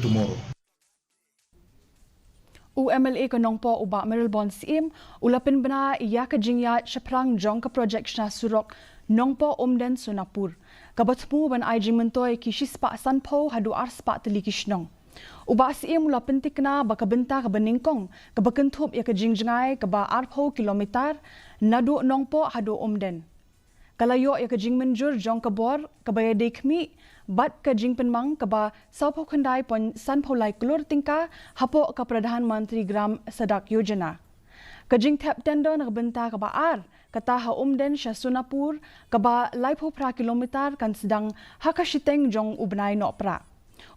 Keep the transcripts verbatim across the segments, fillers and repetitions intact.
tomorrow. U MLA ka Nongpoh u Bah Mayralborn Syiem u la pynbna ïa ka jingïaid shaphrang jong ka projek shna surok Nongpoh Umden Sonapur, kaba thmu ban ai jingmyntoi ki shispah sanphew haduh arspah tylli ki shnong. U Bah Syiem u la pyntikna ba ka bynta kaba nyngkong kaba kynthup ïa ka jingjngai kaba arphew kilometer naduh Nongpoh haduh Umden ka la ïoh ïa ka jingmynjur jong ka bor kaba ïadei khmih bad ka jingpynmang kaba sawphew khyndai point sanphew lai klur tyngka hapoh ka Pradhan Mantri Gram Sadak Yojana. Ka jingthep tender na ka bynta kaba ar kata ha Umden sha Sonapur kaba laiphew phra kilometer kan sdang ha ka shiteng jong u bnai Nohprah.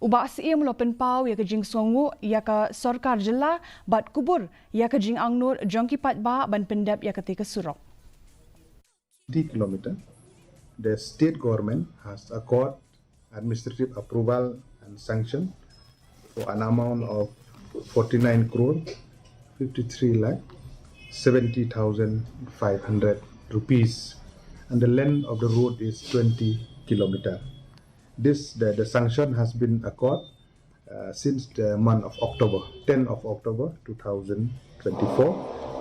U Bah Syiem u la pynpaw ïa ka jingsngewnguh ïa ka sorkar jylla bad kubur ïa ka jingangnud jong ki paidbah ban pyndep ïa kata ka surok. Kilometer. The state government has accord administrative approval and sanction for an amount of forty-nine crore fifty-three lakh seventy thousand five hundred rupees, and the length of the road is twenty kilometer. This the, the sanction has been accord uh, since the month of October, tenth of October two thousand twenty-four,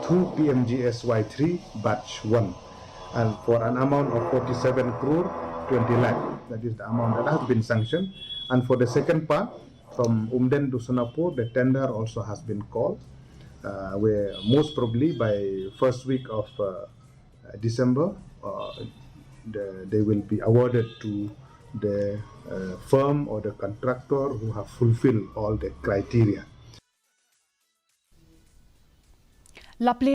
through P M G S Y three batch one, and for an amount of forty-seven crore twenty lakh. That is the amount that has been sanctioned. And for the second part, from Umden to Sonapur, the tender also has been called, uh, where most probably by first week of uh, uh, December, uh, the, they will be awarded to the uh, firm or the contractor who have fulfilled all the criteria. La plie